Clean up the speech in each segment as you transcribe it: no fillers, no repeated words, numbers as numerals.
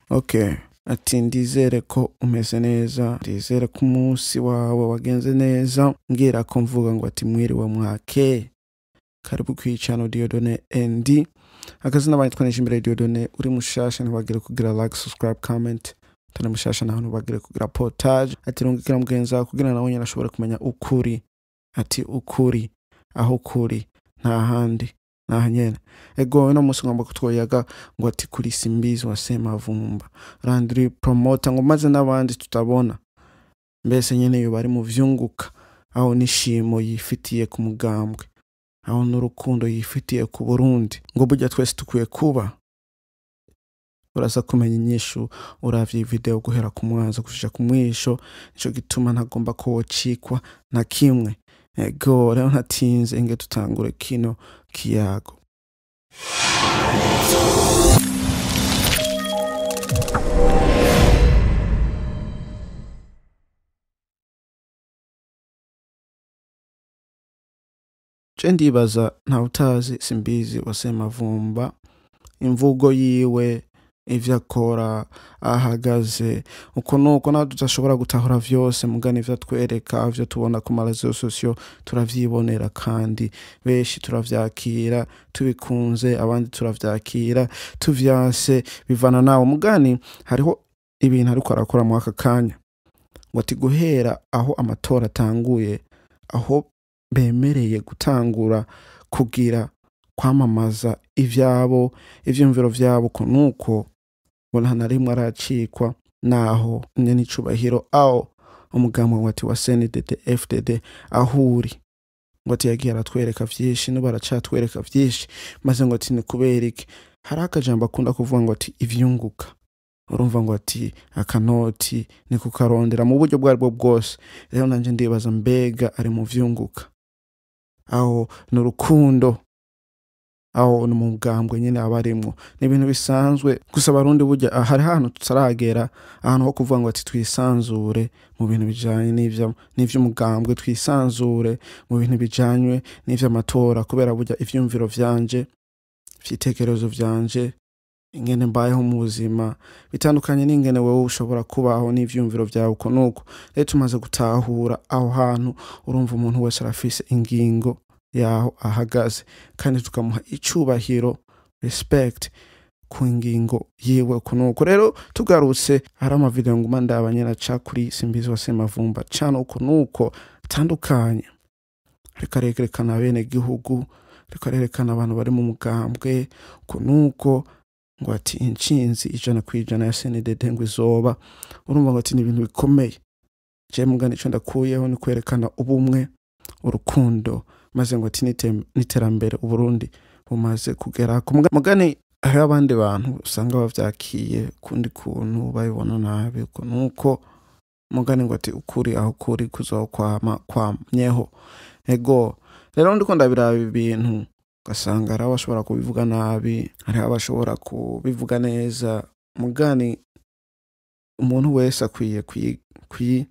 Okay, ati ndizere ko umeze neza, ndizere ko umunsi wawe wagenze neza. Ngira ko mvuga ngo ati mwiriwe mwake. Karibu kwi channel Dieudonné ND. Akazina banyitwa Nishimire Dieudonné. Uri mushasha ntibagire kugira like, subscribe, comment. Tana mushasha naho ntibagire kugira portage. Ati rungikira mugenzi wawe kugira nawe nyene ashobore kumenya ukuri. Ati ukuri aho kuri nta handi naha nyene. Ego uno munsi ngomba kutwoyaga ngo ati kuri Simbizi wa Semavumba Landry Promoter, ngo maze n'abandi tutabona mbese nyene yo bari mu vyunguka, aho nishimo yifitiye ku mugambwe, aho n'urukundo yifitiye ku Burundi, ngo burya twese tukwiye kuba. Uraza kumenya inyishu uravye video guhera ku mwanzo gushika ku mwisho, nico gituma ntagomba ko wocikwa na kimwe. Ego rero ntatinze inge tutangure kino kiyago. Je ndibaza nta utazi Simbizi wa Semavumba, imvugo yiwe, ivyo akora, ahagaze uko nuko nawe tudashobora gutahura vyose, mugani ivyo atwereka, ivyo tubona ku ma réseaux sociaux turavyibonera, kandi benshi turavyakira tubikunze, abandi turavyakira tuvyanse, bivana nawe. Mugani hariho ibintu ariko arakora mu aka kanya, ngo ati guhera aho amatora atanguye, aho bemereye gutangura kugira kwamamaza ivyabo, ivyumviro vyabo, uko nuko ngo nta na rimwe aracikwa naho nyene icubahiro aho umugambi ngo ati wa CNDD FDD aho uri, ngo ati yagiye aratwereka vyinshi n'ubu aracatwereka vyinshi, maze ngo ati ni kubera iki? Hari akajambo akunda kuvuga ngo ati ivyunguka, urumva ngo ati akanoti ni kukarondera mu buryo bwo aribwo bwose. Rero nanje ndibaza mbega ari mu vyunguka, aho ni urukundo, aho ni umugambwe nyene aba arimwo, ni ibintu bisanzwe. Gusa abarundi burya hari ahantu tutaragera, ahantu ho kuvuga ngo ati twisanzure mu bintu bijanye n'ivy'umugambwe, twisanzure mu bintu bijanye n'ivy'amatora, kubera burya ivyumviro vyanje, ivyitekerezo vyanje, ingene mbayeho mu buzima bitandukanye n'ingene wewe ushobora kubaho n'ivyumviro vyawe uko nuko. Rero tumaze gutahura aho hantu, urumva umuntu wese arafise ingingo yaho ahagaze, kandi tukamuha icubahiro, respect ku ngingo yiwe uko nuko. Rero tugarutse, hari amavideo nguma ndaba nyene aca kuri Simbizi wa Semavumba cana uko nuko atandukanye, ariko arerekana bene gihugu, ariko arerekana abantu bari mu mugambwe uko nuko, ngo ati inshinzi 100% ya CNDD ngo izoba. Urumva ngo ati ni ibintu bikomeye. Je mugani ico ndakuyeho ni kwerekana ubumwe, urukundo, maze ngo ati n'iterambere Uburundi bumaze kugera ku mugani. Hariho abandi bantu usanga bavyakiye kundi kuntu, babibona nabi uko nuko, mugani ngo ati ukuri aho kuri kuzokwama kwamyeho. Ego rero ndiko ndabiraba ibintu, ugasanga hari abashobora kubivuga nabi, hari abashobora kubivuga neza. Mugani umuntu wese akwiye kwiha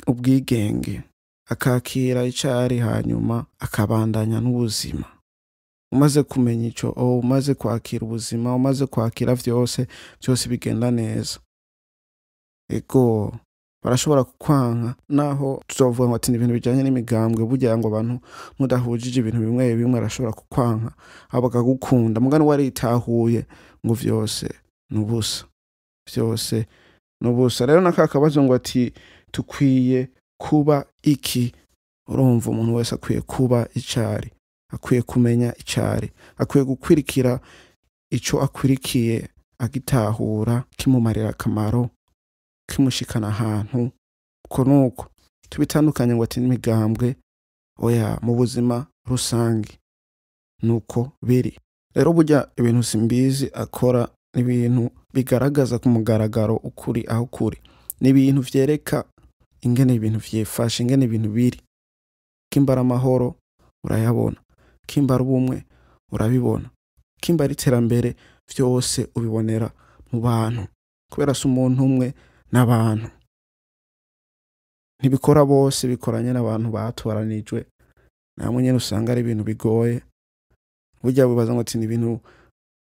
ubwigenge, akakira icari, hanyuma akabandanya n'ubuzima. Umaze kumenya ico, umaze kwakira ubuzima, umaze kwakira vyose, vyose bigenda neza. Ego barashobora kukwanka, naho tuzovuga ngo ati ni ibintu bijanye n'imigambwe, burya ngo abantu mudahujije ibintu bimwe bimwe arashobora kukwanka, abo bakagukunda. Mugani waritahuye ngo vyose n'ubusa, vyose n'ubusa. Rero naka kabazo ngo ati tukwiye kuba iki? Urumva umuntu wese akwiye kuba icari, akwiye kumenya icari, akwiye gukwirikira ico akwirikiye, agitahura kimumarira akamaro, kimushikana ahantu uko nuko. Tubitandukanye ngo ati n'imigambwe, oya, mu buzima rusange nuko biri. Rero burya ibintu Simbizi akora ni ibintu bigaragaza ku mugaragaro ukuri aho kuri, ni ibintu vyereka ingene ibintu vyifashe, ingene ibintu biri. Kimbara amahoro urayabona, kimbara ubumwe urabibona, kimbara iterambere vyose ubibonera mu bantu, kubera si umuntu umwe n'abantu. Ntibikora bose, bikoranye n'abantu batoranijwe. Namwe nyene usanga ari ibintu bigoye. Burya bibaza ngo ati ni ibintu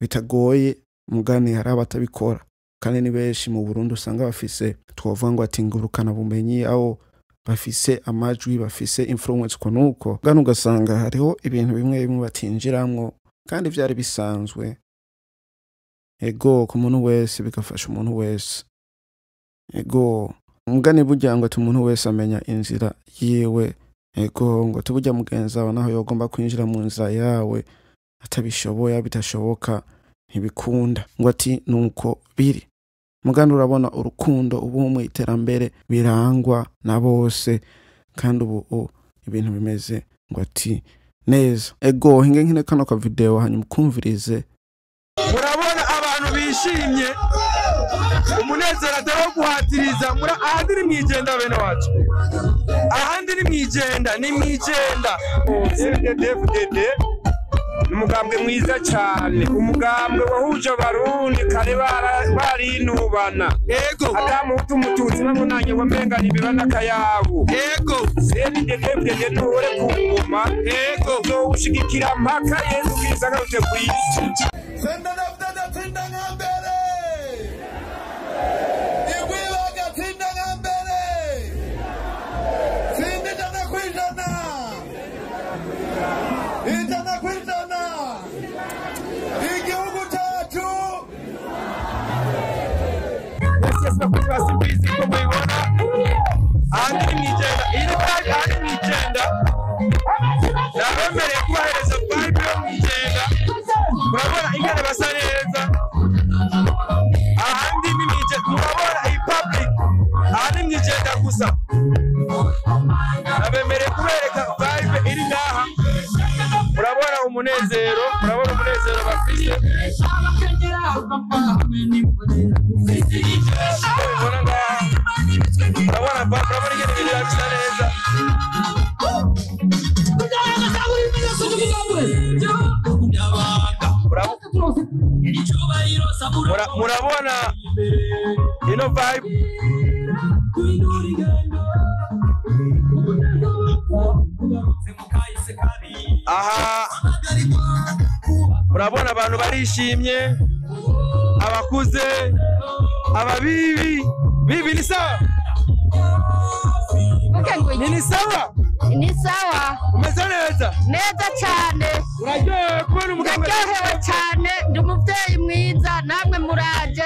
bitagoye, mugani hari abatabikora. Kandi ni benshi mu Burundi usanga bafise, twovuga ngo ati ngurukana bumenyi, aho bafise amajwi, bafise influence uko nuko, gano ugasanga hariho ibintu bimwe bimwe batinjiramwo kandi vyari bisanzwe. Ego ku muntu wese bigafasha umuntu wese. Ego umugani burya ngo ati umuntu wese amenya inzira yiwe. Ego ngo tubujya mugenzi wawe naho yogomba kwinjira mu nzira yawe atabishoboye, bitashoboka, ntibikunda, ngo ati nuko biri. Mugani urabona urukundo, ubumwe, iterambere birangwa na bose, kandi ubu ibintu bimeze ngo ati neza. Ego hinge nkine kano ka video hanyuma ukumvirize. Murabona abantu bishimye, umunezero atari wo guhatiriza. Ahandi ni mwijenda bene wacu, ahandi ni mwijenda, ni mwijenda. CNDD-FDD ni umugambwe mwiza cyane, umugambwe wahuje Abarundi kare barinubana. Ego atamuhutu umututsi babonanye wamenga nibiba n'akayabu. Ego CNDD-FDD nuhore ku ngoma. Ego uzowushigikira mpaka Yezu Kristo agarutse ku isi. CNDD-FDD tsinda nka mbere, Igwibaga tsinda nka mbere, tsinda 100%, 100%, igihugu cyacu. Yes, bakunzi ba Simbizi, ko mubibona ahandi ni mwijenda, iyi ni vibe ahandi ni mwijenda. Nabemereye kubahereza vibe yo mwijenda. Murabona ingene basa neza, ahandi ni mwijenda. Murabona iyi public, aha ni mwijenda gusa. Nabemereye kubereka vibe iri ngaha. Murabona umunezero, murabona umunezero bafise. Mubibona ngaha, murabona vibe, murabona ingene ibintu biba bisa neza. Murabona ino vibe. Aha murabona abantu barishimye, abakuze, ababibi. Bibi ni sawa? Ni sawa? Ni sawa. Umeze neza? Neza cyane. Uraryohewe kubona umuganga? Ndaryohewe cyane, ndi umuvyeyi mwiza, namwe muraje,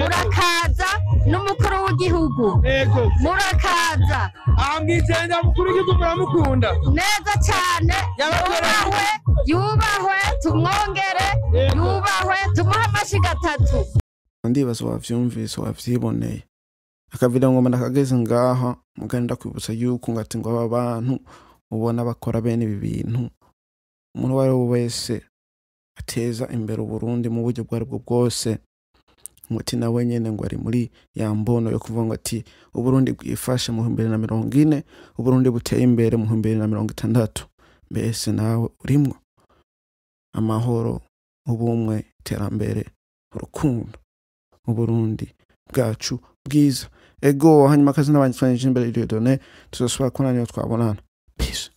murakaza n'umukuru w'igihugu. Ego. Murakaza. Aha mwijenda mukuru w'igihugu muramukunda. Neza cyane. Yubahwe, yubahwe, tumwongere, yubahwe, tumuhe amashyi 3. Ndibaza wavyumvise, wavyiboneye. Akavideo ngoma ndakageze ngaha, mugani ndakwibutsa yuko ngati ngo aba bantu ubona bakora bene ibi bintu, umuntu uwo ari we wese ateza imbere Uburundi mu buryo bwo aribwo bwose, ngo ati nawe nyene ngo ari muri ya mbono yo kuvuga ngo ati Uburundi bwifashe mu 2040, Uburundi buteye imbere mu 2060. Mbese nawe urimwo amahoro, ubumwe, iterambere, urukundo, Uburundi bwacu bwiza. Ego hanyuma kazi n'abandi twanyije imbere Dieudonné, tuzosubira kubonana niyo twabonana. Peace.